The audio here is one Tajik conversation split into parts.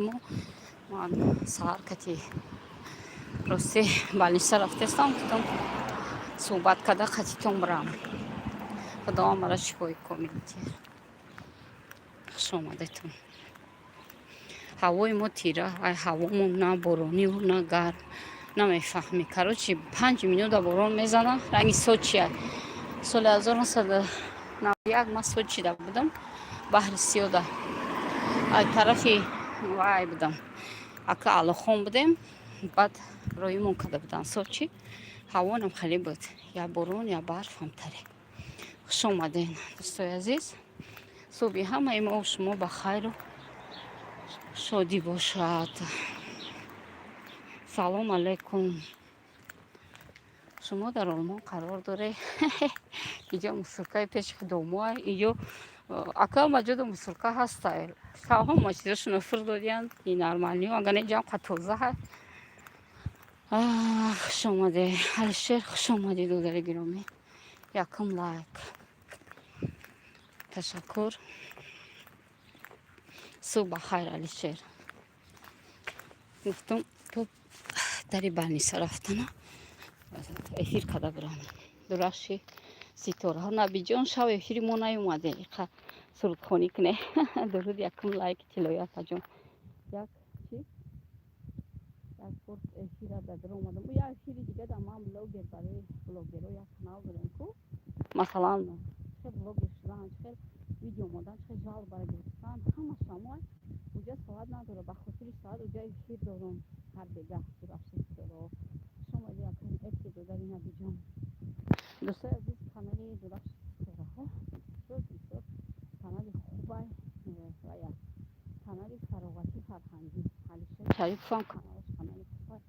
Мо ман саҳар кати рости больница рафтестам, гуфтам, суҳбат карда қатитон бирам. Худованд мара шифои комил диҳад. Хуш омадетон. Ҳавои мо тира, ай ҳавомон на борониву на гарм, намефаҳмӣ. Короче, 5 минута борон мезана, ранги Сочия. Соли 1991 ман Сочида будам, баҳри Сиёда. Ай тарафи вай будам. Ака Алохон будем, баъд роимон карда буданд Сочи. Ҳавонам хеле буд. Я борон, я барф ҳамтаре. Хуш омаден, дӯстои азиз. Субҳи ҳамаи мо шумо ба хайру шодӣ бошад. Салом алайкум. Шумо дар Олмон қарор доред? Инҷо мусоркаи пеши худомоа. Инҷо ака маҷоду мусорка ҳастай. Ҳама чизошонро фур додиянд. И нормально. Агар не, ҷамқа тоза ҳаст. Хуш омадед. Алишер, хуш омадӣ, додари гиромӣ. Якум лайк. Ташаккур. Субҳ ба хайр, Алишер. Гуфтам, то дари больница рафтана эфир карда бирам. Дурахши ситораҳо. Набиҷон, шав эфири мо наёмаде. Иқа сурудхонӣ куне. Дуруд, якум лайк тиллои, апаҷон. Як чи? Як бор эфира дар омадам. Як эфири дига да ман блогер, барои блогеро як канал дорем ку. Масалан, чӣ хел блогер шудан, чӣ хел видео мондан, чӣ хел жалоба гирифтан, ҳамаш ҳамоай. Уҷа соат надора, ба хотири соат уҷа эфир дорум ҳар бегаҳ, Дурахши ситораҳо. Хуш омадӣ, акром эфир, додари Набиҷон. Дӯстои азиз, канали Дурахши ситораҳо бисёр бисёр канали хубай ва канали фароғатӣ, фарҳангӣ. Алишер Шариповам каналаш канали хубай.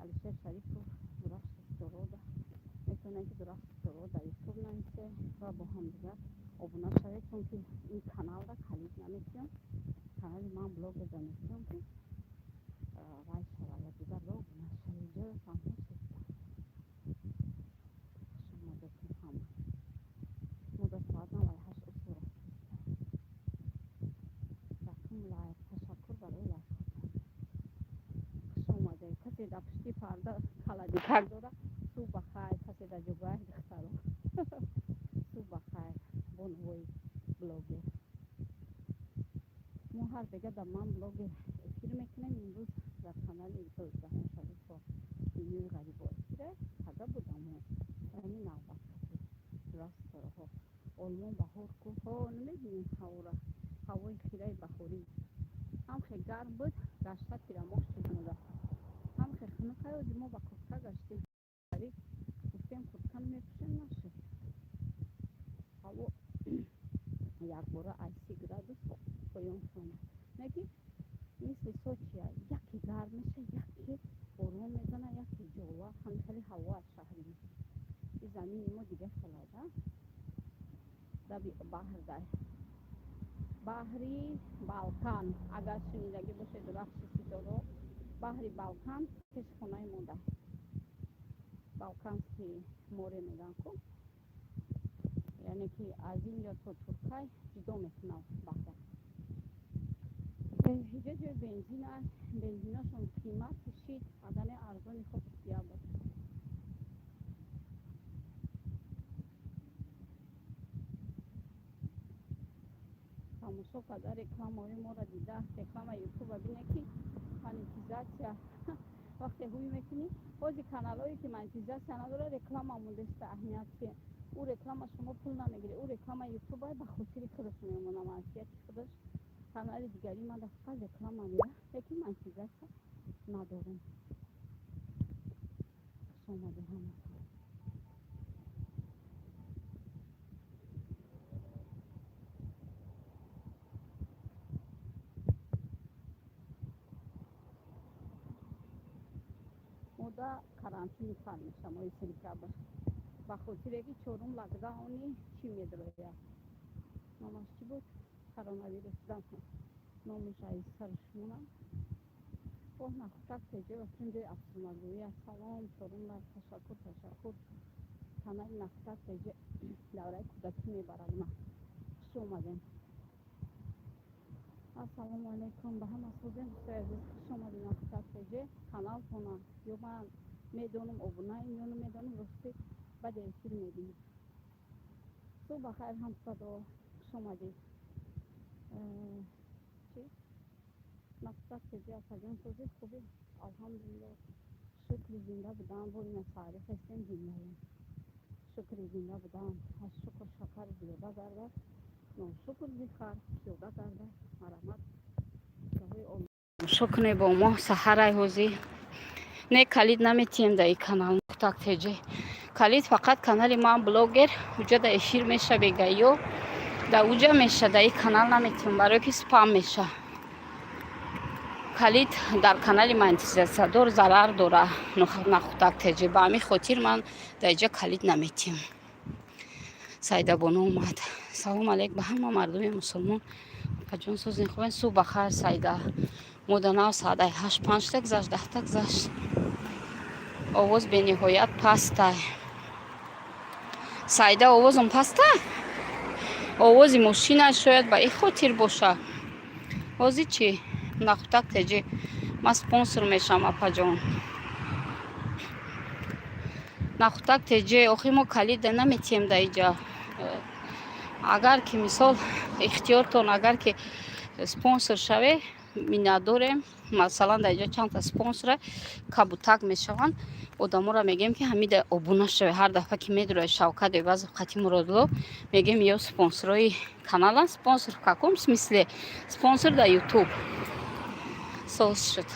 Алишер Шарипов, Дурахши ситораҳо. Метавонед, ки Дурахши ситораҳо дар Ютуб нависе ва бо ҳамдигар обуна шавед, чунки ин каналра калид наметиҳам. Канали ман блогерда метиҳам, ки вай шавад, якдигарро обуна шавед. Ҷоя танҳо сеста. Хуш омадетон ҳама. Мо дар соат 98 усул рафтеста. Якум лайк. Ташаккур барои лайкотон. Хуш омадед. Касе дар пушти парда каладикак дора, субҳ ба хайр. Касе дар ҷугои духтаро. Субҳ ба хайр, бонувои блогер. Мо ҳар бега дар ман блогер эфир мекунем. Имрӯз дар канали Тоҷдаҳон Шарифо Дунёи ғарибо эфира карда будам. Ҳамин навбат кати Дурахши ситораҳо. Олмон баҳор ку, ҳо, намебинем ҳавора. Ҳавои хираи баҳорӣ. Ҳам хел гарм буд, гашта тирамоҳ шуд мода. Ҳам хел хунукай, ози мо ба куртка гаштем. Гуфтем, куртка мепӯшем, нашуд. Ҳаво якбора аз 30 градус поён омад. Не ки мисли Сочия, яке гарм меша, яке борон мезана, яке ҷола. Ҳамин хеле ҳаво аз шаҳри мо. И замини мо дига хелай да. Даби баҳр дай. Баҳри Балкан. Агар шунидагӣ бошед, Дурахши ситораҳо, баҳри Балкан пеши хонаи мо дай. Балканский море мегӯянд ку. Яъне ки аз ин ҷо то Туркай ҷудо мекунад баҳра. Иҷо ҷои бензин аст. Бензинашон қимат шид, агар не, арзони хуб я буд. Тамошо карда рекламаҳои моро дида, реклама Ютуба бине, ки монетизатсия вақте ҳуй мекунӣ, ҳози каналҳое ки монетизатсия надорад, реклама мондеста, аҳамият ки ӯ реклама шумо пул намегиред, ӯ реклама Ютуба ба хотири худаш мемона, манфиати худаш. Канали дигари ман фақат реклама мера, лекин монетизатсия надорем. Хуш омадед ҳаматон. Мода карантини сар меша моҳи сентябр, ба хотире ки чорум локдауни чӣ медрояд. Номаш чӣ буд? Коронавирус да номаш аз сараш монад. Оҳ, нахӯтак теҷа ва ҷои афсонагӯӣ аст. Салом, чорум лайк, ташаккур, ташаккур. Канали Нахӯтак теҷа давраи кӯдакӣ мебарад ма. Хуш омадем. Ассалому алайкум ба ҳама. Созем, дӯстои азиз, хуш омадед. Нахутак теҷе каналтона ё ман медонам, обунаем ё намедонам, рости баъди эфир мебинем. Субҳ бахайр, ҳамсадо, хуш омадед. Чи, Нахутак теҷе, апаҷон, созед, хубед? Алҳамдулилло, шукри, зинда будам. Бо ина саҳарӣ хестем, зиндаем, шукри, зинда будам. Аз шукр шакар зиёда гардад, ношукр зи хар пиёда гардад. Марҳамат, тамошо кунед бо мо. Саҳарай ҳозӣ. Не, калид наметиҳем дар и канал, Нухтак теҷе. Калид фақат канали ман блогер, уҷа да эфир меша, бегаё да уҷа меша. Дар и канал наметиҳем, барое ки спам меша. Калид дар канали монетизатсиядор зарар дора, Нахутак теҷе. Ба ҳамин хотир ман дар иҷа калид наметиҳем. Сайдабону омад. Салом алейк ба ҳама мардуми мусулмон. Апаҷон, созин, хубен? Субҳ бахайр, Сайда. Моданав соат 8:05 гузашт, 10-та гузашт. Овоз бениҳоят пастай, Сайда. Овозам паста, овози мошина шояд ба ин хотир боша. Ҳозир чӣ, Нахутак теҷи? Ман спонсор мешавам, апаҷон. Нахутак теҷе, охи мо калида наметиҳем дар иҷа. Агар ки, мисол, ихтиёртон, агар ки спонсор шаве, миннатдорем. Масалан, дар иҷа чандта спонсора кабутак мешаванд. Одаморо мегӯем, ки ҳамида обуна шаве. Ҳар дафъа ки медурои Шавкат Эвазов қати Муродло, мегӯем, ё спонсорои каналан. Спонсор в каком смысле? Спонсор дар Ютуб соз шуд.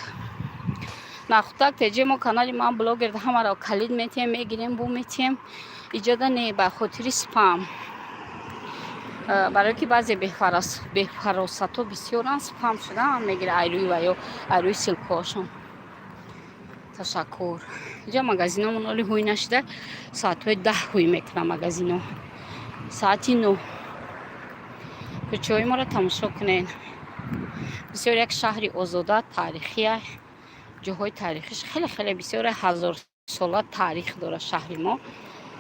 Нахутак теҷе, мо канали ман блогер ҳамаро калид метиҳем, мегирем, бу метиҳем. Иҷода не, ба хотири спам, барое ки баъзе бефаросатҳо бисёранд, спам шудаам мегира айрӯи ва ё айрӯи ссылкаҳошон. Ташаккур. Инҷа магазиномон оли ҳуй нашида, соатҳои 10 ҳуй мекунам магазино, соати 9. Кӯчаҳои моро тамошо кунед. Бисёр як шаҳри озода, таърихия, ҷоҳои таърихиш хеле хеле бисёре, ҳазорсола таърих дорад шаҳри мо.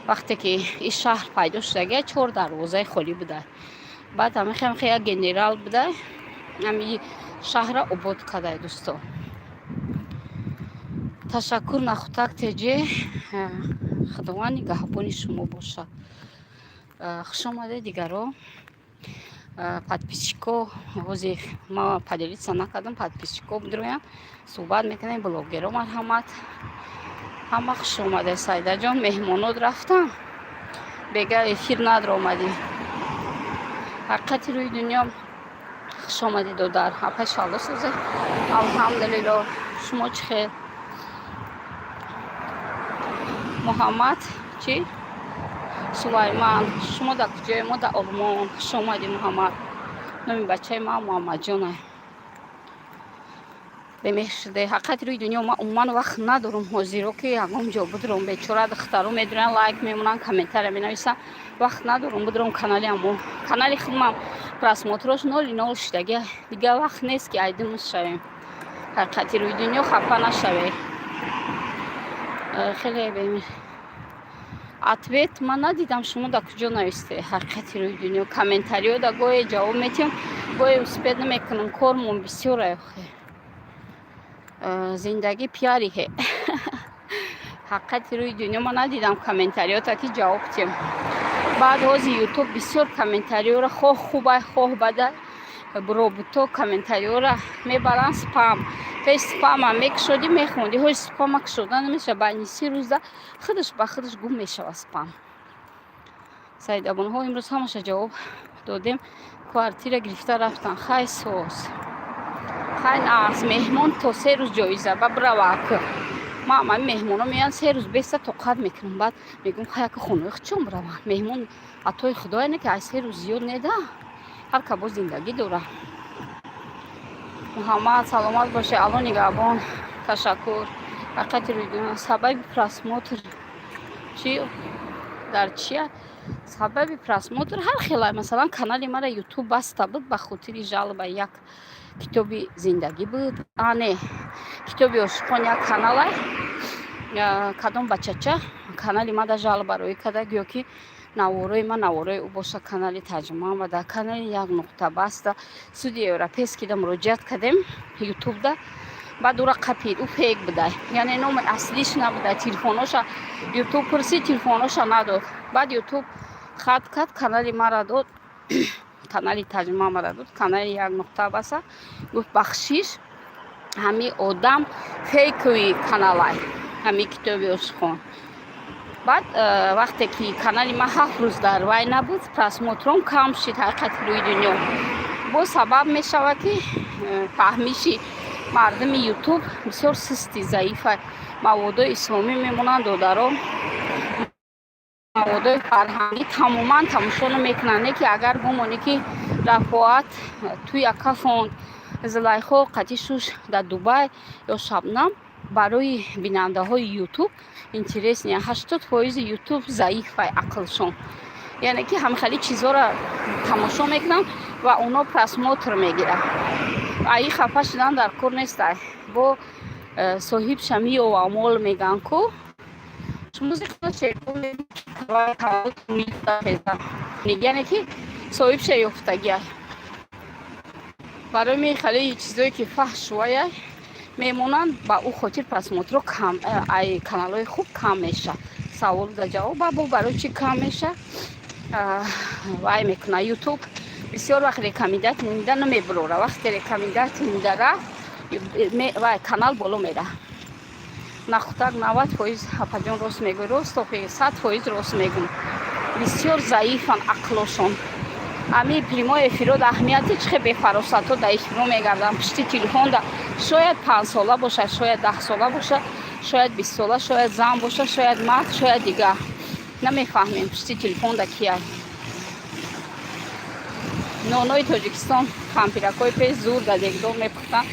Вақте ки ин шаҳр пайдо шудагия, чор дарвозаи холӣ буда. Баъд ҳамихе як генерал буда, ҳами шаҳрра обод карда, дӯсто. Ташаккур, Нахутак теҷе, Худованд нигаҳбони шумо бошад. Хуш омадед, дигаро, подписчико. Ҳозир ма поделиться накардам, подписчико бидроям, суҳбат мекунем. Блогеро, марҳамат, ҳама хуш омадед. Сайдаҷон, меҳмонот рафтан, бега эфир надромадӣ. Ҳақиқати рӯи дунё, хуш омадӣ, додар. Апай Шалло, сӯзе? Алҳамдулилло, шумо чӣ хел? Муҳаммад чӣ, Сулайман, шумо дар куҷое? Мо дар Олмон. Хуш омадӣ, Муҳаммад. Номи бачаи ман Муҳаммадҷона. Бемеҳр шуде. Ҳақиқати рӯи дунё, ман умуман вақт надорум ҳозиро, ки ягон ҷо бидуром. Бечора духтаро медуранд, лайк мемонанд, комментария менависанд. Вақт надорум бидуром канали амо. Канали худмам просмотрош ноли нол шудаги. Дигар вақт нест, ки айдимус шавем. Ҳақиқати рӯи дунё, хафа нашавед. Хеле бемеҳр. Ответ ман надидам, шумо дар куҷо нависте? Ҳақиқати рӯи дунё, комментариҳо да гоҳе ҷавоб метиҳам, гоҳе успеть намекунам, кормон бисёр охе. Зиндагӣ пиариҳе. Ҳақиқати рӯи дунё, ман надидам комментариёта, ки ҷавоб тиҳам. Баъд ҳозир Ютуб бисёр комментариёро, хоҳ хубай, хоҳ бадай, робото комментариёра мебаранд спам. Пеш спама мекушодӣ, мехондӣ, ҳози спама кушода намешавад. Байни 30 рӯза худаш ба худаш гум мешавад спам. Саидабонҳо, имрӯз ҳамаша ҷавоб додем. Квартира гирифта рафтан. Хай, соз, хай, нағз. Меҳмон то 3 рӯз ҷоиза ба бирава. Ма ами меҳмоно меянд, 3 рӯз беста тоқат мекунам, баъд мегӯм, хай, яка хонаи худчон бираванд. Меҳмон атои худое не, ки ай 3 рӯз зиёд неда, ҳар ка боз зиндагӣ дора. Муҳаммад, саломат боше, Алло нигаҳбон. Ташаккур. Ҳақиқати рӯйдуна, сабаби просмотр чи дар чия? Сабаби просмотр ҳар хела. Масалан, канали мара Ютуб баста буд ба хотири жалоба. Як китоби зиндагӣ буд, а не, китоби ошиқон, як канала. Кадом бачача канали мада жалоба рӯӣ карда, гӯё ки Наворои ман, наворои ӯ боша, канали Таҷмаҳ ва дар канали Як нуқта баста суди европейскийда муроҷиат кардем Ютубда. Баъд ӯра қапид, ӯ фейк будай, яъне номи аслиш набудай. Телефоноша Ютуб пурсид, телефоноша надод. Баъд Ютуб хат кард, канали мара дод, канали Таҷма мара дод, канали Як нуқта баса. Гуфт: «Бахшиш, ҳами одам фейковый каналай, ҳами китоби ошиқон». Баъд вақте ки канали ман 7 рӯз дар вай набуд, просмотром кам шид. Ҳақиқати рӯи дунё боз сабаб мешавад, ки фаҳмиши мардуми Ютуб бисёр сусти, заифа. Маводои исломӣ мемонанд, додаро, маводои фарҳангӣ тамоман тамошо намекунанд. Не ки агар гумонӣ, ки Рафоат туй акафонд, Зулайхо қатӣ шуш дар Дубай ё Шабнам, барои бинандаҳои Ютуб интересно. 80 фоизи Ютуб заифай ақлшон, яъне ки ҳамихали чизҳоро тамошо мекунанд ва оно просмотр мегиранд. Аи хафа шудан дар кор нестай. Бо соҳиб шамиё амол мегӯянд ку. Яъне ки соҳибша ёфтагиай. Барои мехали чизое ки фаҳш ваяй мемонанд, ба ӯ хотир просмотро кам, ай каналҳои хуб кам меша. Савол да ҷавоб бо барои чӣ кам меша? Вай мекуна Ютуб, бисёр вақт рекомендация намебурора. Вақте рекомендация рафт, вай канал боло мера. Нахутак 90%, апаҷон, рост мегӯй, рост, 100% рост мегӯм. Бисёр заифан ақлошон. Ами прямой эфирот аҳамияти чӣ хел бефаросатҳо дар эфиро мегарданд пишти телефонда. Шояд 5сола бошад, шояд 10сола бошад, шояд 20сола, шояд зан бошад, шояд мард, шояд дигар. Намефаҳмем, пишти телефонда кияй. Нонои Тоҷикистон, кампиракҳои пеш зур дар дегдон мепухтанд.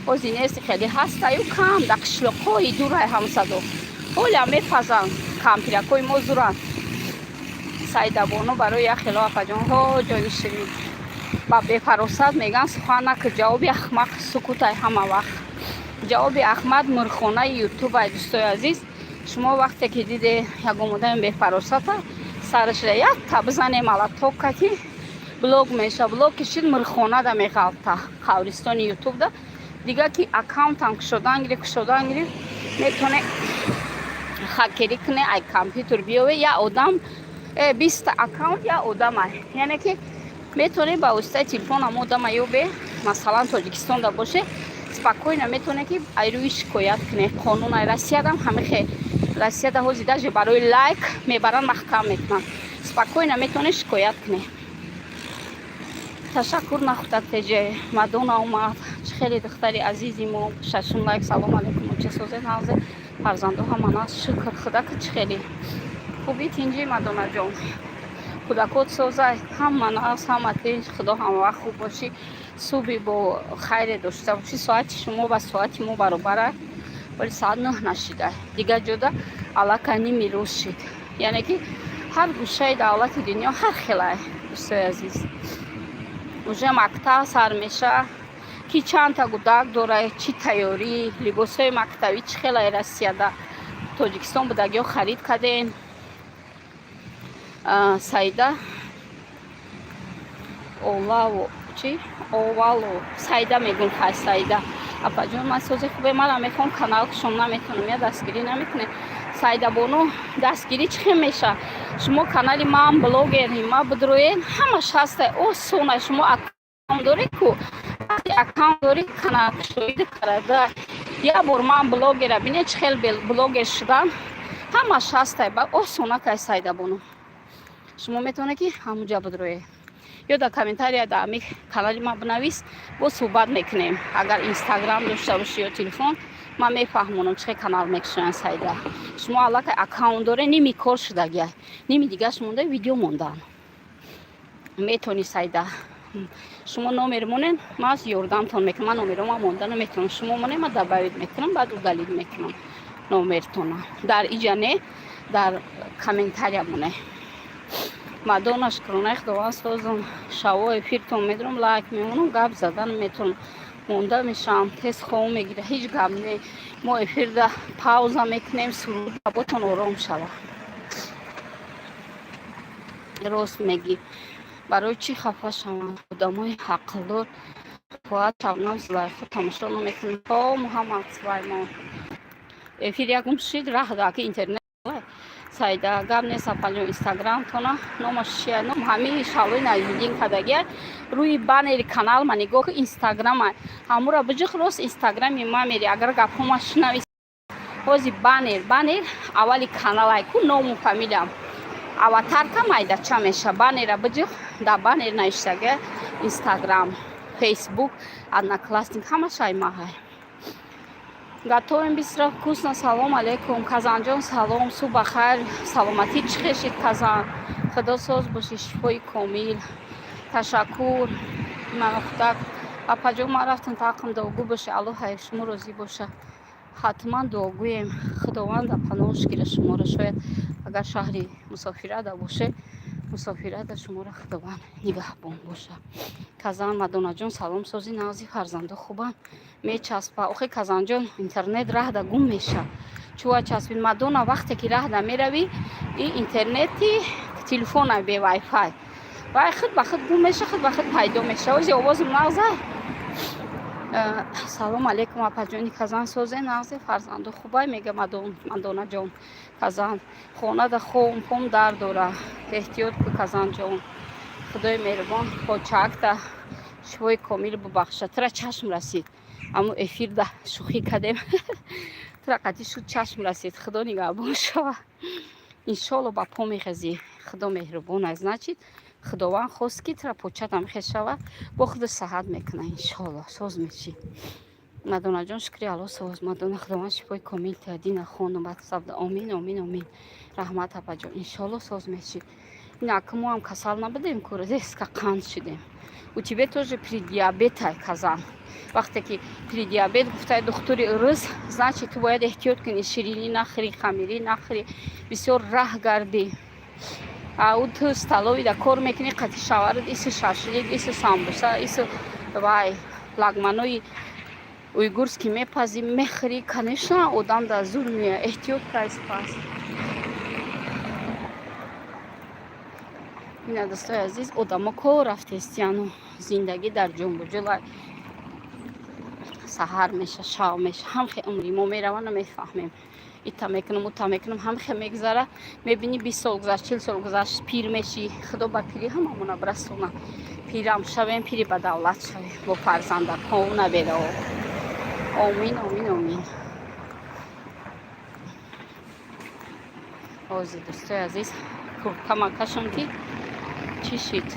Ҳози нести, хеле ҳастаю кам, дар қишлоқҳои дурай ҳамсадо ҳолям мепазанд. Кампиракҳои мо зуранд. Сайдабону барои як хело, апаҷонҳо, ҷони ширин, ба бефаросат мегӯянд: «Сухан накун, ҷавоби ахмақ сукутай». Ҳама вақт ҷавоби ахмақ мурхонаи Ютубай. Дӯстои азиз, шумо вақте ки диде ягон одами бефаросата, сарашра як та бизанем алатока, ки блок меша. Блок кишид, мурхонада меғалта, қабристони Ютубда. Дигар ки аккаунтам кушодан гирифт, кушодан гирифт, метоне хакерӣ куне, ай компютер биёве, я одам 20-та аккаунт я одамай. Яъне ки метавонӣ ба воситаи телефон ам одама ёбе. Масалан, Тоҷикистонда боше, спокойно метавоне ки ай рӯи шикоят куне. Қонун ай Россиядам ҳамихе. Россияда ҳози даже барои лайк мебаранд, маҳкам мекунанд. Спокойно метавоне шикоят куне. Ташаккур, нахутак теже. Мадона омад, чӣ хеле духтари азизи мо. Шашум лайк. Салом алейкум, чӣ созед, ҳавзе, фарзандо ҳама нас, шукр Худака. Чӣ хеле хуби, тинҷи, Мадонаҷон? Кӯдакот созай, ҳама нас, ҳама тинҷ. Худо ҳамавақт хуб бошӣ, субҳи бо хайре дошта бошӣ. Соати шумо ба соати мо баробара, вале соат 9 нашида. Дигар ҷода аллакай ними рӯз шид. Яъне ки ҳар гӯшаи давлати дунё ҳар хелай. Дӯстои азиз, уже мактаб сар меша. Ки чандта гудак дора, чӣ тайёрӣ, либосҳои мактабӣ чӣ хелай Россияда, Тоҷикистон будагиҳо харид кардем? Саида Олаво чи Овало, Саида мегӯм. Хай, Саида апаҷон, ман сози хубе, манам мехоҳам канал кушом, наметавонам, я дастгирӣ намекунем. Саидабону, дастгирӣ чӣ хел меша? Шумо канали ман, блогери ма бидроед, ҳамаш ҳаста, осона. Шумо аккаунт доред ку? Вақте аккаунт дорӣ, канал кушоида карда, як бор ман блогера бинед, чӣ хел блогер шудан, ҳамаш ҳаста, ба осона кай. Саидабону, шумо метавонед, ки ҳамунҷа бидроед ё дар комментария дар ами канали ман бинавис, бо суҳбат мекунем. Агар Инстаграм дошта бошӣ ё телефон, ман мефаҳмонам, чӣ хел канал мекушоянд. Саида, шумо аллакай аккаунт доре, ними кор шудагия, ними дигаш монда, видео мондан метавонӣ. Саида, шумо номер монен, ман ёрдамтон мекунам. Ман номерома монда наметавонам. Шумо монен, ман добавить мекунам, баъд удалить мекунам номертона. Дар иҷа не, дар комментария моне. Мадона, шукронаи Худованд, созум. Шаво эфиртон медорам, лайк мемонам, гап задан метавонам, монда мешавам, тез хов мегира. Ҳеҷ гап не, мо эфирда пауза мекунем, суруд, лаботон ором шавад. Рост мегӣ, барои чӣ хафа шаванд одамои ақлдор? Фуад, Шабнам, Зулайхо тамошо намекунад. О, Муҳаммад Сулаймон, эфир якум шид, раҳ даки интернет. Сайда, гап нест, апаҷон. Инстаграмтона номаш чия? Ном ҳамаи шалои Наҷмиддин кардагия. Рӯи баннери канал ма нигоҳ, инстаграма ҳамура биҷиқ, рост инстаграми ма мери. Агар гапҳома шунавӣ, ҳози баннер аввали каналай ку, ному фамилиям, аватарка майдача меша. Баннера биҷиқ, дар баннер навиштага инстаграм, фейсбук, одноклассник, ҳамаш ай маҳай. Готовим быстро, вкусно. Салом алейкум, Казанҷон, салом, субҳ бахайр, саломатӣ. Чӣ хешид, Казан? Худо соз бошӣ, шифои комил. Ташаккур, манохтак апаҷон. Ман рафтам, тақм дуогӯ бошӣ. Аллоҳ ҳайр шумо розӣ боша. Ҳатман дуогӯем, Худованд паноҳш гира шуморо. Шояд агар шаҳри мусофирада боше, мусофирада шуморо Худованд нигаҳбон боша. Казан, Мадонаҷон, салом, сози, нағзи, фарзандо хубанд? Мечаспа охе, Казанҷон, интернет раҳда гум меша. Чува часпид, Мадона? Вақте ки раҳда меравӣ, и интернети телефона бе вайфай, вай худ ба худ гум меша, худ ба худ пайдо меша. Ози овозм нағза? Салом алейкум, апаҷони Казан, созе, нағзе, фарзанду хубай, мега Мадонаҷон. Казан, хонада хом пом дард дора, эҳтиёт ку. Казанҷон, Худои меҳрубон почаакта шифои комил бубахша. Тура чашм расид, аммо эфирда шӯхӣ кардем, тура қатъи шуд, чашм расид. Худо нигаҳбон шава, иншоалло ба по мехезӣ. Худо меҳрубон аст, значит, Худованд хост, ки тура початам хез шава, бо худаш саҳат мекуна, иншоалло соз мешӣ. Мадонаҷон, шукри Алло, соз. Мадона, Худованд шифои комил тиҳад. Дина хонум сабда, омин, омин, омин. Раҳмат, апаҷон, иншоалло соз мешӣ. Ин мо ҳам касал набудем ку, резко қанд шудем. У тебе тоже предиабетай, Казан. Вақте ки предиабет гуфтай духтури рӯз, значит, ту бояд эҳтиёт кунӣ, ширинӣ нахӯрӣ, хамирӣ нахӯрӣ, бисёр раҳ гардӣ. Ау ту столовый да кор мекунӣ, қати шаварат ису шашлик, ису самбуса, ису вай лагманои уйгурский мепазӣ, мехӯрӣ, конечно, одам дар зур меояд. Эҳтиёт кай спас. Ина, дӯстои азиз, одамо кор рафтестияну зиндагӣ дар ҷумбуҷулай. Саҳар меша, шав меша, ҳамхе умри мо мерава, намефаҳмем. Ита мекунам, ута мекунам, ҳамхе мегузара. Мебинӣ, 20 сол гузашт, 40 сол гузашт, пир мешӣ. Худо ба пирӣ ҳамамона бирасона, пирам шавем, пири ба давлат шавем бо фарзандакҳо, набераҳо. Омин, омин, омин. Ҳозир, дӯстои азиз, курткама кашам, ки чӣ шид?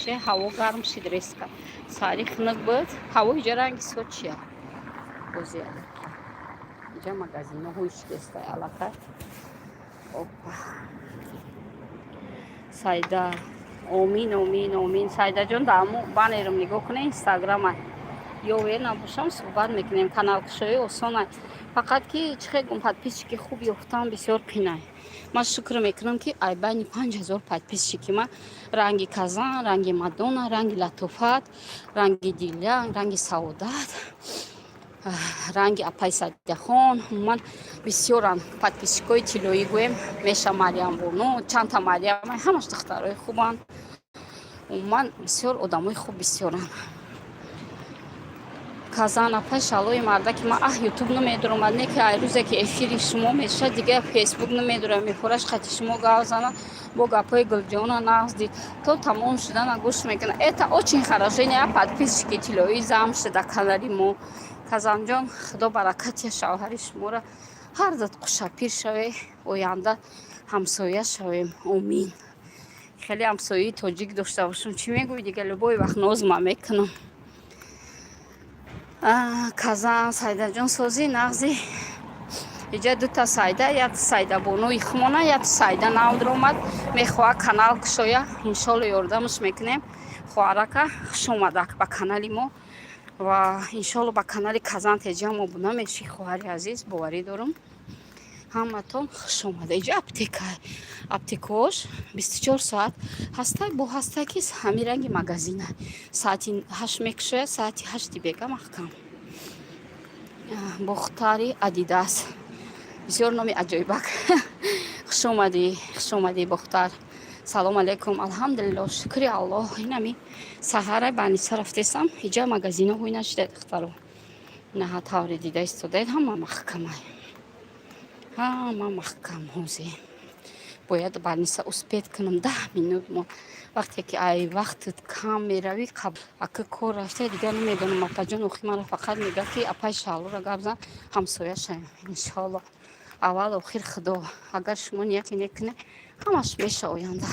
Ше, ҳаво гарм шид резко, сари хунук буд ҳаво. Иҷа ранги Сочия бози, иҷа магазиноҳои шидестай аллакай. Опа, Сайда, омин, омин, омин. Сайдаҷон, дааму баннерам нигоҳ кунед, инстаграма ёве набошам, суҳбат мекунем. Каналкушоӣ осона, фақат ки чӣ хел гум, подписчики хуб ёфтан бисёр қинай. Ман шукр мекунам, ки ай байни 5000 подписчики ма ранги Казан, ранги Мадона, ранги Латофат, ранги Диля, ранги Саодат, ранги апай Садяхон, умуман бисёран подписчикои тиллоӣ гӯем меша. Мариямбону, чандта Мариям, ҳамаш духтарои хубанд. Умуман бисёр одамои хуб бисёранд. Казан, апай шалои мардаки ма, аҳ, ютуб намедуромад, не ки ай рӯзе ки эфири шумо меша, дига фейсбук намедурам. Мефораш қати шумо гап зана, бо гапҳои Гулҷона нағз дид, то тамом шудана гӯш мекунад. Это очень хорошо, не подписчики тиллоӣ зам шуда канали мо. Казанҷон, Худо баракатия шавҳари шуморо, ҳар дад қушапир шаве, оянда ҳамсоя шавем, омин. Хеле ҳамсояи тоҷик дошта бошам, чӣ мегӯӣ, дига любой вақт нозма мекунам. Казан, Сайдаҷон, созӣ, нағзи? Иҷа дута Сайда, як Сайда бонуи хумона, як Сайда нав омад, мехоҳад канал кушоя. Иншолло, ёрдамаш мекунем. Хоҳарака, хуш омадак ба канали мо ва иншолло ба канали Казан теҷам обуна мешӣ, хоҳари азиз, боварӣ дорам. Ҳаматон хуш омада. Иҷа аптека, аптекаош 24 соат ҳастай, бо ҳастай, ки ҳамин ранги магазина, соати 8 мекушояд, соати 8-и бега маҳкам. Бохтари Адидас, бисёр номи аҷоибак. Хуш омадӣ, хуш омадӣ, Бохтар. Салом алейкум, алҳамдулилло, шукри Аллоҳ. Инами саҳара больница рафтесам, иҷа магазино ҳуй нашида, духтаро. Инаҳа тавре дида истодаед, ҳама маҳкамай, ҳама маҳкам. Ҳозе бояд больница успеть кунам, 10 минут мо. Вақте ки ай вақтат кам меравӣ, ака кор рафта, дигар намедонам. Апаҷон охи мара фақат мега, ки апай Шаҳлора гап зан, ҳамсоя шавем, иншоалло. Аввал охир Худо, агар шумо нияте некунед, ҳамаш меша оянда.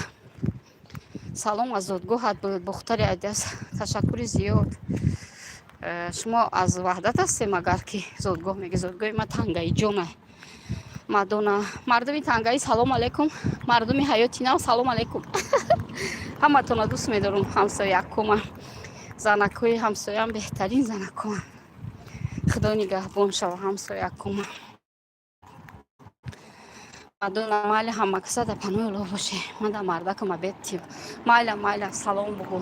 Салом аз зодгоҳат, Бухтари Адиас, ташаккури зиёд. Шумо аз Ваҳдат ҳастем, агар ки зодгоҳ меги, зодгоҳи ма Тангаиҷона. Мадона, мардуми Тангаӣ, салом алейкум, мардуми Ҳаёти Нав, салом алейкум, ҳаматона дӯст медорум. Ҳамсоякума, занакҳои ҳамсоям беҳтарин занакҳоам, Худо нигаҳбон шава ҳамсоякума. Мадона, майли, ҳамакаса да панои Аллоҳ боше. Ман да мардакам обед тиём. Майла, майла, салом бугӯ.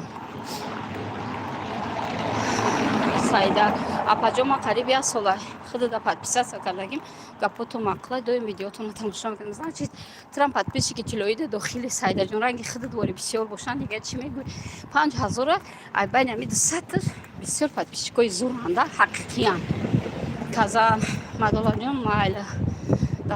Саида апаҷон, ман қариб як сола худада подписаться кардагим, гапото мақла, доим видеотона тамошо мекунам. Значит, трам подписчики тилоида дохили. Саидаҷон, ранги худат вори бисёр бошанд, дигар чӣ мегӯй? 5000-а ай байни ами 200 бисёр подписчикои зуранда, ҳақиқиян. Казан, Мадолаҷон, майла, да.